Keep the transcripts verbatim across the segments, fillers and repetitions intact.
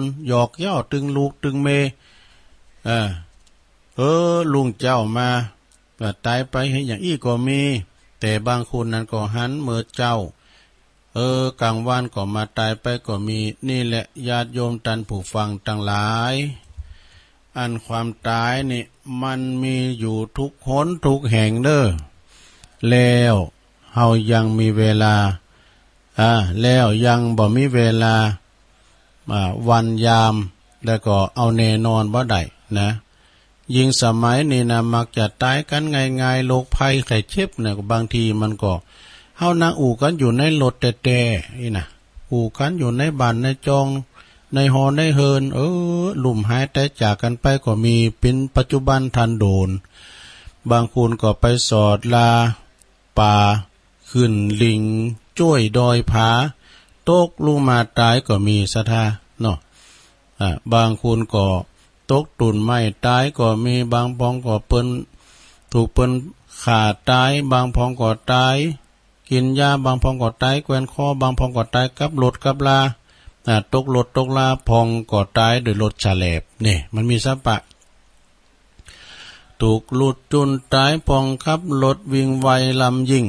น หยอกเย้าตึงลูกตึงเมย์ เออ เออ ลุงเจ้ามา ว่าต๋ายไปเหียอย่างอี้ก็มี แต่บางคนนั้นก็หันเมิดเจ้า เออ ก๋างวันก็มาต๋ายไปก็มี นี่แหละญาติโยมต้านผู้ฟังตังหลาย อันความต๋ายนี่มันมีอยู่ทุกหนทุกแห่งเน่อ แล้วเฮายังมีเวลา อ่า แล้วยังบ่มีเวลา อ่า วันยาม แล้วก็เอาแน่นอนบ่ได้นะ ยิ่งสมัยนี้นะ มักจะต๋ายกั๋นง่ายๆ โรคภัยไข้เจ็บเนี่ย บางทีมันก็ เฮานั่งอู้กั๋นอยู่ในรถแต๊ๆ นี่นะ อู้กั๋นอยู่ในบ้านในจอง ในหอในเฮือน เออ ลุ่มหายต๋ายจากกั๋นไปก็มี เป๋นปัจจุบันทันด่วน บางคนก็ไปสอดลา ป่า ขึ้นหลิง จ้วยดอยผา ตกลุงมาต๋ายก็มีศรัทธาเนาะ อ่า บางคนก็ตกต้นไม้ต๋ายก็มี บางพองก็เปิ้น ถูกเปิ้นฆ่าต๋าย บางพองก็ต๋าย กิ๋นยา บางพองก็ต๋ายแขวนคอ บางพองก็ต๋ายกับรถกับลา อ่า ตกรถตกลา พองก็ต๋ายโดยรถฉลาบ นี่ มันมีสะปะ ถูกรถจุนต๋าย พองขับรถวิ่งไวลำยิ่ง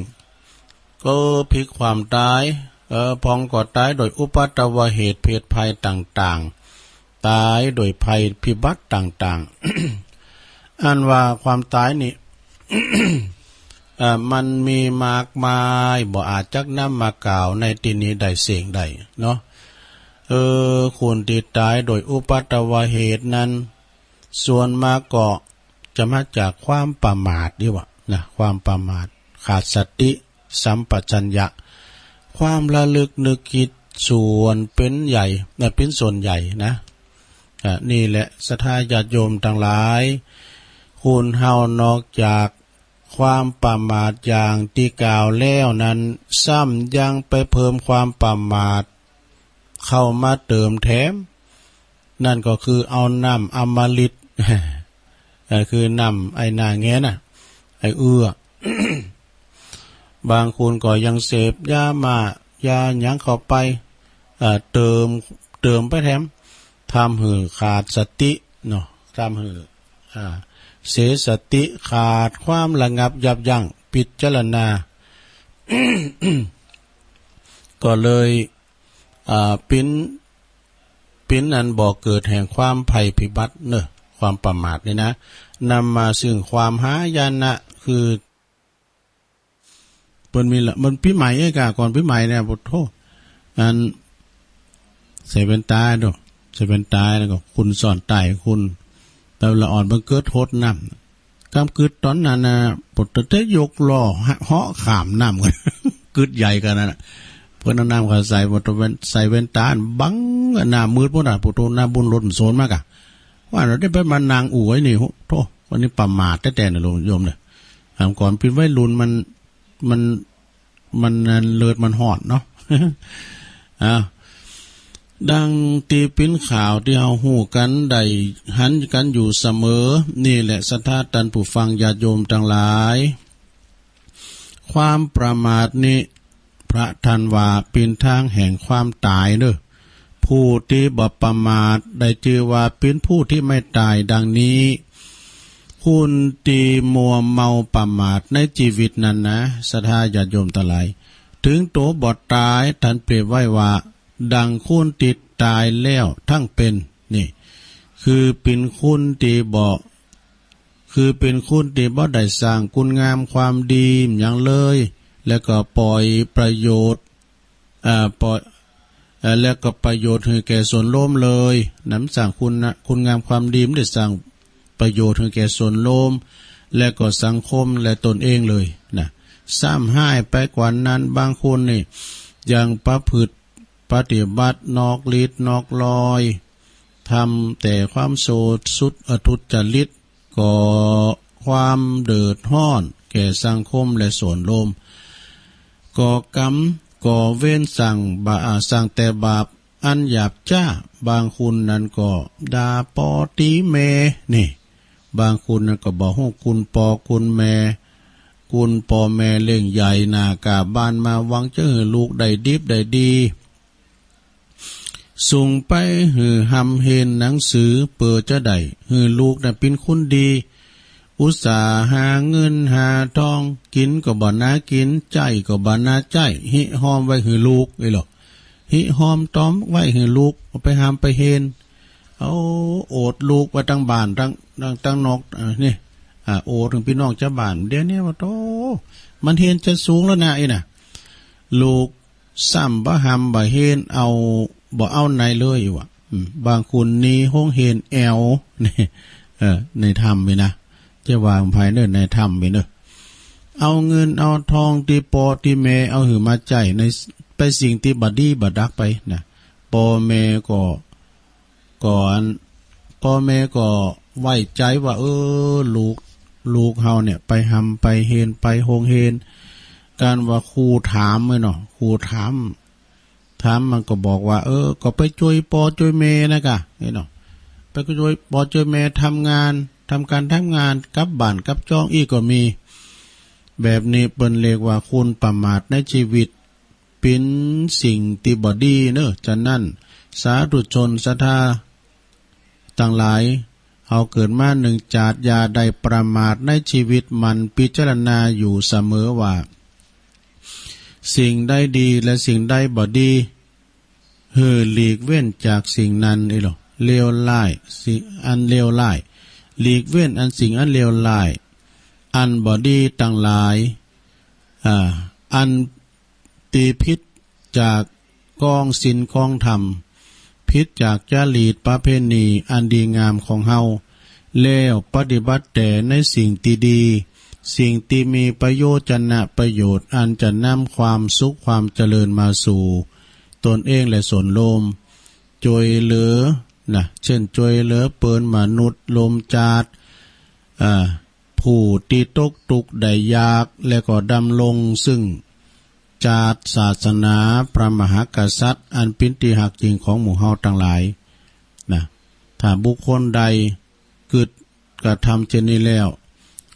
ก็พลิกความต๋าย เออ พองก็ต๋ายโดยอุปัตตวเหตุเพศภัยต่างๆ ต๋ายโดยภัยพิบัติต่างๆ อันว่าความต๋ายนี่ เอ่อ มันมีมากมาย บ่อาจจักนำมากล่าวในตี้นี้ได้เส้งได้เนาะ เออ คนตี้ต๋ายโดยอุปัตตวเหตุนั้น ส่วนมากก็จะมาจากความประมาทนี่หว่านะ ความประมาท ขาดสติสัมปชัญญะ ความระลึกนึกคิดส่วนเป๋นใหญ่นะ เป๋นส่วนใหญ่นะ อ่ะ นี่แหละศรัทธาญาติโยมตังหลาย คนเฮานอกจากความประมาทอย่างตี้กล่าวแล้วนั้น ซ้ำยังไปเพิ่มความประมาทเข้ามาเติมแถม นั่นก็คือเอาน้ำอมฤต เอ่อ คือน้ำไอ้หน้าแงนน่ะ ไอ้เอื้อ บางคนก็ยังเสพยาม่า ยาหยังเข้าไป เอ่อ เติม เติมไปแถม ทำหื้อขาดสติเนาะ ทำหื้อ อ่า เสียสติ ขาดความระงับยับยั้ง พิจารณา ก็เลย อ่า เป๋น เป๋นอันบ่อเกิดแห่งความภัยพิบัติเนาะ ความประมาทนี่นะ นำมาซึ่งความหายนะ คือ เปิ้นมีละ มันปี๋ใหม่เอ้ยก่า ก่อนปี๋ใหม่เนี่ย โอ้โธ่ อัน ใส่แว่นต๋าดู ใส่แว่นต๋าแล้วก็คุณสอนใต้คุณ แต่ละอ่อนมันเกิดหดน้ำ กำกึดต๋อนนั้นน่ะ ปวดแต่ยกล้อเหาะข้ามน้ำกั๋น กึดใหญ่ขนาดนั้นน่ะ เปิ้นเอาน้ำเข้าใส่ ปวดแว่น ใส่แว่นต๋าบัง หน้ามืดหมดอ่ะ ปวดโธ่ หน้าบุญรถมันสวนมากะ ว่าเฮาได้ไปมานั่งอู้ไอ้นี่ โธ่ วันนี้ประมาทแต๊ๆ นะโยมเนี่ย ถามก่อนเป๋นวัยรุ่นมัน มัน มัน เลือดมันฮ้อนเนาะ อ้าว ดังตี้เป๋นข่าวตี้เฮาฮู้กั๋นได้หันกั๋นอยู่เสมอ นี่แหละศรัทธาต้านผู้ฟังญาติโยมตังหลาย ความประมาทนี้ พระท่านว่าเป๋นทางแห่งความต๋ายเนาะ ผู้ตี้บ่ประมาทได้จื้อว่าเป๋นผู้ตี้ไม่ต๋ายดังนี้ คนตี้มัวเมาประมาทในจีวิตนั้นนะ ศรัทธาญาติโยมตังหลาย เถิงโตบ่ต๋าย ท่านเปรียบไว้ว่า ดังคนตี้ต๋ายแล้วทั้งเป๋น นี่ คือเป๋นคนตี้บ่ คือเป๋นคนตี้บ่ได้สร้างคุณงามความดีหยังเลย แล้วก็ปล่อยประโยชน์ อ่า ปล่อย เอ่อ แล้วก็ประโยชน์หื้อแก่ส่วนรวมเลย บ่ได้สร้างคุณนะ คุณงามความดี บ่ได้สร้างประโยชน์หื้อแก่ส่วนรวม และก็สังคมและตนเองเลยนะ ซ้ำฮ้ายไปกว่านั้น บางคนนี่ยังประพฤติปฏิบัตินอกลีดนอกลอย ทำแต่ความชั่วสุด เอ่อ ทุจริต ก่อความเดือดฮ้อนแก่สังคมและส่วนรวม ก่อกรรม ก่อเวร สร้างบา อ่า สร้างแต่บาปอันหยาบจ๊า บางคนนั้นก็ด่าป้อตี๋แม่ นี่ บางคนนั้นก็บ่ฮู้คุณป้อคุณแม่ คุณป้อแม่เลี้ยงใหญ่หน้ากาบ้านมา หวังจะหื้อลูกได้ดิบได้ดี ส่งไปหื้อฮ่ำเฮียนหนังสือ เปื้อจะได้หื้อลูกน่ะเป๋นคนดี อุตส่าห์หาเงินหาทอง กิ๋นก็บ่หนากิ๋น ใจ๊ก็บ่หนาใจ๊ ฮิฮอมไว้หื้อลูก เอ้ยเหรอ ฮิฮอมตอมไว้หื้อลูก เอาไปฮ่ำไปเฮียน เอาโอดลูกไว้ตังบ้าน ตัง ตัง ตังนอก อ่า นี่ อ่า โอดเถิงปี้น้องจาวบ้าน เดี๋ยวนี้ว่าโต มันเฮียนจะสูงแล้วนะ อี้น่ะ ลูกซ้ำบ่ฮ่ำบ่เฮียน เอา บ่เอาไหนเลยว่ะ อืม บางคนหนีโฮงเฮียนแอ่ว นี่ เออ ในถ้ำนี่นะ จะว่าไผเน่อ ในถ้ำนี่เน่อ เอาเงินเอาทองตี้ป้อตี้แม่เอาหื้อมาใจ๊ใน ไปสิ่งตี้บ่ดีบ่ดักไปนะ ป้อแม่ก็ ก็อัน ป้อแม่ก็ไว้ใจ๋ว่า เออ ลูก ลูกเฮาเนี่ย ไปฮ่ำไปเฮียน ไปโฮงเฮียน การว่าครูถามเน่อ ครูถาม ถามมันก็บอกว่า เออ ก็ไปจ้วยป้อจ้วยแม่นะก่ะ เอ้ยเนาะ ไปจ้วยป้อจ้วยแม่ทำงาน ทำก๋านทำงาน กลับบ้านกลับจ้องอี้ก็มี แบบนี้เปิ้นเรียกว่าคนประมาทในชีวิต เป๋นสิ่งตี้บ่ดีเน่อ ฉะนั้น สาธุชนศรัทธาตังหลาย เฮาเกิดมาหนึ่งจาติ อย่าได้ประมาทในชีวิต หมั่นพิจารณาอยู่เสมอว่า สิ่งใดดีและสิ่งใดบ่ดี หื้อหลีกเว้นจากสิ่งนั้น เอ้ยเหรอ เลวร้าย สิ่งอันเลวร้าย หลีกเว้นอันสิ่งอันเลวร้าย อันบ่ดีตังหลาย อ่า อัน ตี้ผิดจากกองศีลกองธรรม ผิดจากจริตประเพณีอันดีงามของเฮา แล้วปฏิบัติแต่ในสิ่งตี้ดี สิ่งตี้มีประโยชนะประโยชน์ อันจะนำความสุขความเจริญมาสู่ตนเองและส่วนรวม จ้วยเหลือนะ เช่น จ้วยเหลือเปิ้นมนุษย์ร่วมจาติ อ่า ผู้ตี้ตกตุ๊กข์ได้ยาก และก็ดำรงซึ่งจาติศาสนาพระมหากษัตริย์ อันเป๋นตี้ฮักยิ่งของหมู่เฮาตังหลายนะ ถ้าบุคคลใดกึ๊ดกระทำเช่นนี้แล้ว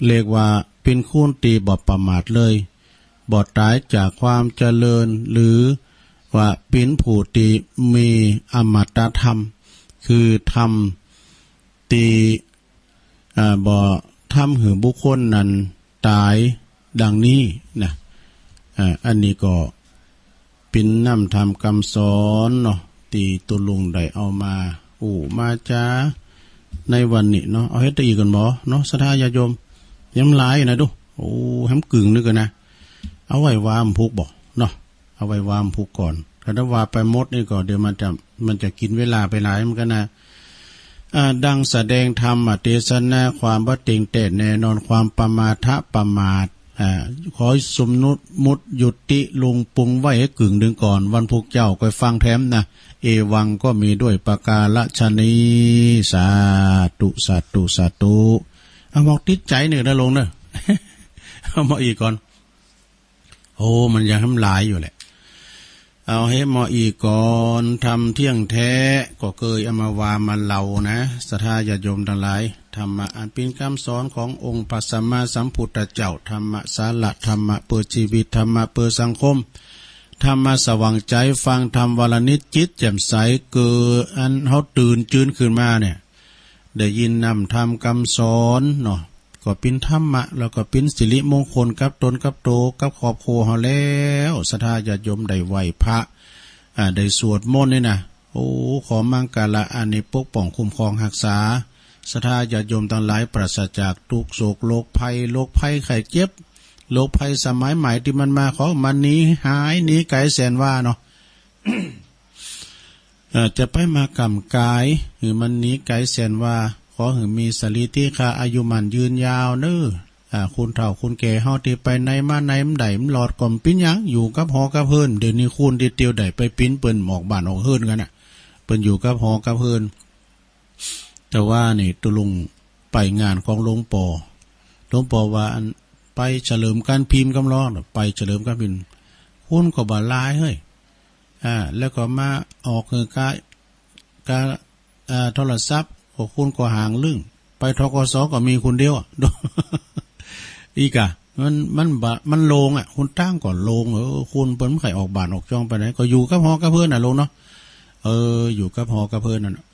เรียกว่าเป๋นคนตี้บ่ประมาทเลย บ่ต๋ายจากความเจริญ หรือว่าเป๋นผู้ตี้มีอมตะธรรม คือธรรมตี้ อ่า บ่ทำหื้อบุคคลนั้นต๋ายดังนี้นะ อ่า อันนี้ก็เป๋นน้ำธรรมกำสอนเนาะ ตี้ตุ๊ลุงได้เอามาอู้มาจ๋าในวันนี้เนาะ เอาเฮ็ดตะอี้ก่อนบ่เนาะ ศรัทธาญาติโยม ยังหลายนะดู โอ้ แหมกึ่งนึงก่อนนะ เอาไว้วาอำพุกบ่เนาะ เอาไว้วาอำพุกก่อน ถ้าได้วาไปหมดนี่ก็เดี๋ยวมันจะ มันจะกิ๋นเวลาไปหลายเหมือนกั๋นนะ อ่า ดังแสดงธรรมเตสนา ความบ่เต็งแต๊แน่นอน ความประมาทะประมาท อ่า ขอสมมุติยุติลงปรุงไว้หื้อกึ่งนึงก่อน วันพุกเจ้าก็ฟังแถมนะ เอวังก็มีด้วยประการฉะนี้ สาธุ สาธุ สาธุ เอาหมอกติดใจ๋เน่อนะลุงเน่อ เอาหมอกอีกก่อน โอ้ มันยังแหมหลายอยู่แหละ เอาหื้อหมอกอีกก่อน ธรรมเตี้ยงแท้ ก็เกยเอามาวามาเล่านะ ศรัทธาญาติโยมตังหลาย ธรรมะอันเป๋นกำสอนขององค์พระสัมมาสัมพุทธเจ้า ธรรมะสาระ ธรรมะเปื้อจีวิต ธรรมะเปื้อสังคม ธรรมะสว่างใจ๋ ฟังธรรมวันละนิด จิตแจ่มใส เกยอันเฮาตื่นจืนขึ้นมาเนี่ย ได้ยินน้ำธรรมกำสอนเนาะ ก็เป๋นธรรมะ แล้วก็เป๋นสิริมงคลกับตนกับโต กับครอบครัวเฮาแล้ว ศรัทธาญาติโยมได้ไหว้พระ อ่า ได้สวดมนต์นี่นะ โอ้ ขอมังคละอันนี้ปกป้องคุ้มครองฮักษา ศรัทธาญาติโยมตังหลายปราศจากทุกข์โศกโรคภัย โรคภัยไข้เจ็บ โรคภัยสมัยใหม่ตี้มันมา ขอมันหนีหายหนีไก๋แสนว่าเนาะ เอ่อ จะไปมาก้ำก๋าย หื้อมันหนีไก๋แสนว่า ขอหื้อมีสรีติคาอายุมั่นยืนยาวเน่อ อ่า คนเฒ่าคนแก่เฮาตี้ไปไหนมาไหนบ่ได้บ่หลอดก็บ่เป๋นหยัง อยู่กับหอกับเฮือน เดี๋ยวนี้คนตี้เตียวได้ไปปิ๊นเปิ้นออกบ้านออกเฮือนกั๋นน่ะ เปิ้นอยู่กับหอกับเฮือน แต่ว่านี่ตุ๊ลุงไปงานของหลวงป้อ หลวงป้อว่าอันไปเฉลิมก๋านพิมพ์กำลอ ไปเฉลิมก๋านพิมพ์ คนก็บ่หลายเฮ้ย อ่า แล้วก็มาออกหื้อกะ กะ อ่า โทรศัพท์ ก็คนก็ห่างลึ่ง ไป ธ.ก.ส. ก็มีคนเดียวอะ อีกอะ มัน มันบ่ มันโล่งอะ หนตางก็โล่ง เออ คนเปิ้นบ่ใค่ออกบ้านออกจ้องไปไหน ก็อยู่กับหอกับเฮือนน่ะลุงเนาะ เออ อยู่กับฮอกับเฮินนั่นน่ะ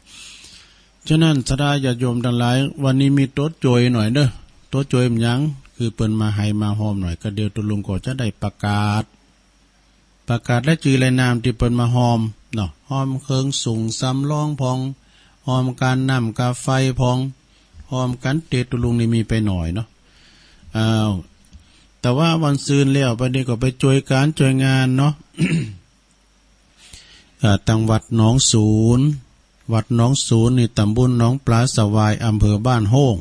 ฉะนั้นศรัทธาญาติโยมตังหลาย วันนี้มีตั๋วจ่วยหน่อยเน่อ ตั๋วจ่วยบ่หยัง คือเปิ้นมาไห้มาฮอมหน่อย ก็เดี๋ยวตุ๊ลุงก็จะได้ประกาศ ประกาศรายจื้อรายนามตี้เปิ้นมาฮอมเนาะ ฮอมเครื่องสุงสำรองพ่อง ฮอมก๋านน้ำก๋านไฟพ่อง ฮอมก๋านเตรียมตุ๊ลุงนี่มีไปหน่อยเนาะ อ้าว แต่ว่าวันซืนแล้วไปนี่ก็ไปจ่วยก๋านจ่วยงานเนาะ อ่า ตังวัดหนองสูน วัดหนองสูนนี่ตำบลหนองปลาสวาย อำเภอบ้านโฮ่ง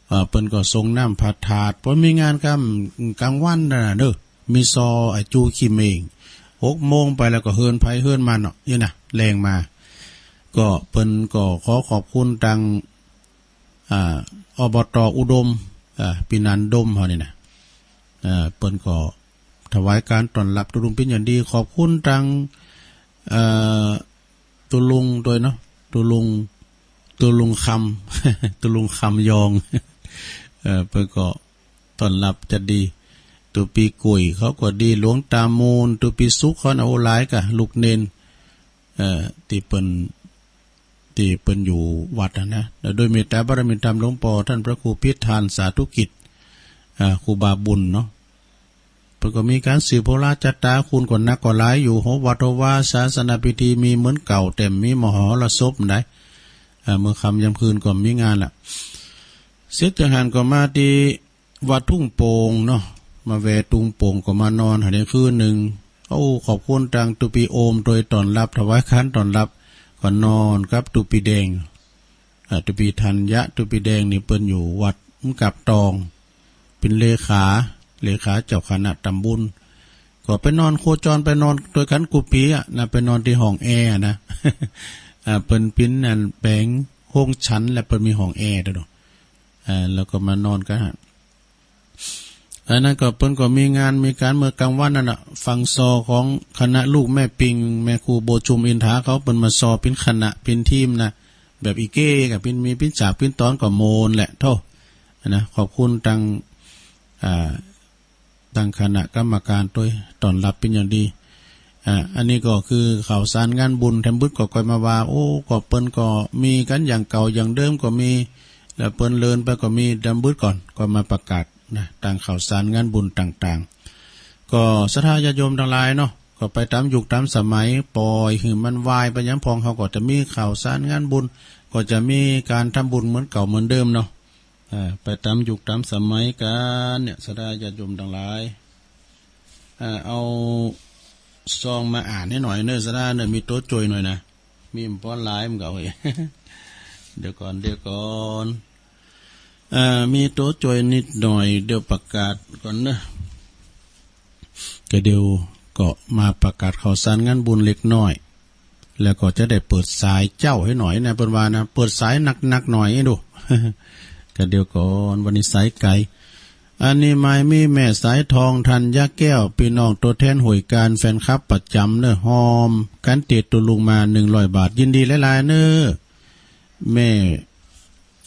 เอ่อ เปิ้นก็ส่งน้ำพระธาตุ เปิ้นมีงานกลาง กลางวันนั่นน่ะเด้อ มีซอไอ้จูขี้เม่ง หกโมงไปแล้วก็เฮือนไผเฮือนมันเนาะ นี่นะ แลงมา ก็เปิ้นก็ขอขอบคุณตัง อ่า อบต.อุดม อ่า ปีนันดมเฮานี่นะ อ่า เปิ้นก็ถวายก๋านต้อนรับตุ๊ลุงเป๋นอย่างดี ขอบคุณตัง เอ่อ ตุ๊ลุงตวยเนาะ ตุ๊ลุง ตุ๊ลุงคำ ตุ๊ลุงคำยอง เอ่อ เปิ้นก็ต้อนรับจะดี ตุ๊ปี๋กุยเขาก็ดี หลวงตามูล ตุ๊ปี๋สุขเขาน่ะ โอ้ หลายก่ะ ลูกเณร เอ่อ ตี้เปิ้น ตี้เปิ้นอยู่วัดหั้นนะ แล้วโดยเมตตาบารมีธรรมหลวงป้อต้านพระครูพิธานสาธุกิจ อ่า ครูบาบุญเนาะ เปิ้นก็มีก๋านสืบโหราชะตาคุณก็นักก็หลายอยู่ โหวัตโหวา ศาสนพิธีมีเหมือนเก่า แต่มีมหรสพใด อ่า เมื่อค่ำยามคืนก็มีงานละ เสร็จจากหั้นก็มาตี้วัดทุ่งโป่งเนาะ มาแวะทุ่งโป่งก็มานอนหั้นได้คืนนึ่ง โอ้ ขอบคุณตังตุ๊ปี๋โอมตวยต้อนรับ ถวายก๋านต้อนรับ ก็นอนกับตุ๊ปี๋แดง อ่า ตุ๊ปี๋ธัญญะ ตุ๊ปี๋แดงนี่เปิ้นอยู่วัดมะกับตอง เป๋นเลขา เลขาเจ้าคณะตำบล ก็ไปนอนโคจรไปนอนตวยกั๋นกู้ปี๋อะนะ ไปนอนตี้ห้องแอร์นะ อ่า เปิ้นเป๋นอันแป๋งห้องฉัน แล้วเปิ้นมีห้องแอร์ตวยเนาะ อ่า แล้วก็มานอนกั๋นฮะ อันนั้นก็เปิ้นก็มีงานมีก๋านเมื่อกลางวันนั่นน่ะ ฟังซอของคณะลูกแม่ปิง แม่ครูบัวชุมอินทาเขา เปิ้นมาซอเป๋นคณะเป๋นทีมนะ แบบอีเก้กะเป๋น มีเป๋นฉากเป๋นต๋อนก็โมนแหละ โธ่ นะ ขอบคุณตัง อ่า ตังคณะกรรมก๋านตวย ต้อนรับเป๋นอย่างดี อ่า อันนี้ก็คือข่าวสารงานบุญ แถมบึดก็ก่อยมาว่า โอ้ ก็เปิ้นก็มีกั๋นอย่างเก่าอย่างเดิมก็มี แล้วเปิ้นเลินไปก็มี แถมบึดก่อน ก็มาประกาศนะ ตางข่าวสารงานบุญต่างๆ ก็ศรัทธาญาติโยมตังหลายเนาะ ก็ไปต๋ามยุคต๋ามสมัย ป่อยหื้อมันวายไปยามพ่อง เฮาก็จะมีข่าวสารงานบุญ ก็จะมีก๋านทำบุญเหมือนเก่าเหมือนเดิมเนาะ อ่า ไปต๋ามยุคต๋ามสมัยกั๋นเนี่ย ศรัทธาญาติโยมตังหลาย อ่า เอาซองมาอ่านหื้อหน่อยเน่อ ศรัทธาเน่อ มีตั๋วจ่วยหน่อยนะ มีบ่หลายเหมือนกั๋นเฮ้ย เดี๋ยวก่อน เดี๋ยวก่อน อ่า มีตั๋วจ่วยนิดหน่อย เดี๋ยวประกาศก่อนเนอะ ก็เดี๋ยวก็มาประกาศข่าวสารงานบุญเล็กน้อย แล้วก็จะได้เปิดสายเจ๊าหื้อหน่อยนะ เปิ้นว่านะ เปิดสายหนักๆ หน่อยดู ก็เดี๋ยวก่อน วันนี้สายไก๋ อันนี้หมายมีแม่สายทอง ธัญญาแก้ว ปี้น้องตั๋วแทนห่วยก๋าน แฟนคลับประจ๋ำเนอะ ฮอมก๋านเตรียมตุ๊ลุงมา หนึ่งร้อยบาท ยินดีหลายๆ เนอะ แม่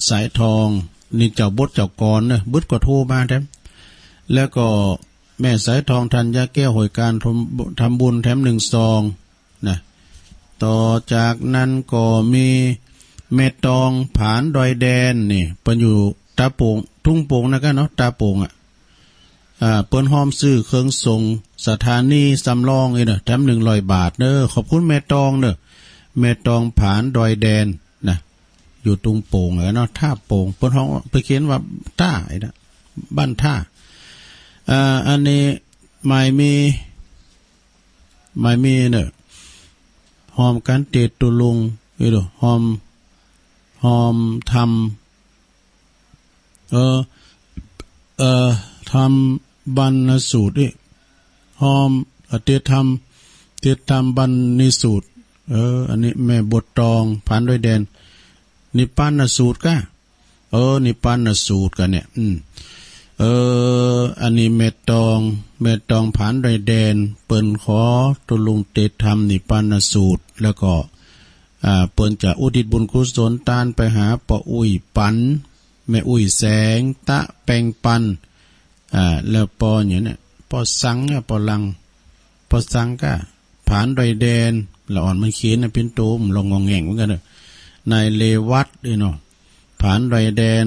สายทอง นี่เจ้าบทเจ้ากลอนเนอะ บึดก็โทรมาแถม แล้วก็แม่สายทอง ธัญญาแก้ว ห่วยก๋านทำ ทำบุญแถมหนึ่งซองนะ ต่อจากนั้นก็มีแม่ตอง ผานดอยแดน นี่ เปิ้นอยู่ต๋าโป่ง ทุ่งโป่งนะก้าเนาะ ต๋าโป่งอะ อ่า เปิ้นฮอมซื้อเครื่องสงฆ์สถานีสำรองเอ้ยเนอะ แถมหนึ่งร้อยบาทเนอะ ขอบคุณแม่ตองเนอะ แม่ตอง ผานดอยแดนนะ อยู่ทุ่งโป่งอะเนาะ ท่าโป่ง เปิ้นฮ้อง เปิ้นเขียนว่าต้าไอ้นะ บ้านต้า อ่า อันนี้หมายมี หมายมีเนอะ ฮอมก๋านเตรียมตุ๊ลุง เอ้ยดู ฮอม ฮอมทำ เออ เออ ทำบรรณสูตรนี่ ฮอม เอ่อ เตรียมทำ เตรียมทำบรรณสูตร เออ อันนี้แม่บทตอง ผานดอยแดน นิพพานสูตรก้า เออ นิพพานสูตรก้าเนี่ย อืม เออ อันนี้แม่ตอง แม่ตอง ผานดอยแดน เปิ้นขอตุ๊ลุงเตรียมทำนิพพานสูตร แล้วก็ อ่า เปิ้นจะอุทิศบุญกุศลตานไปหาป้ออุ๊ยปัน แม่อุ๊ยแสง ตะแปงปัน อ่า แล้วป้อหยังเนี่ย ป้อสังอะ ป้อลัง ป้อสังก้า ผานดอยแดน ละอ่อนเหมือนเขนนะ เป๋นโตมันร้องงองแงงเหมือนกั๋นเน่อ นายเรวัตเอ้ยเนาะ ผานดอยแดน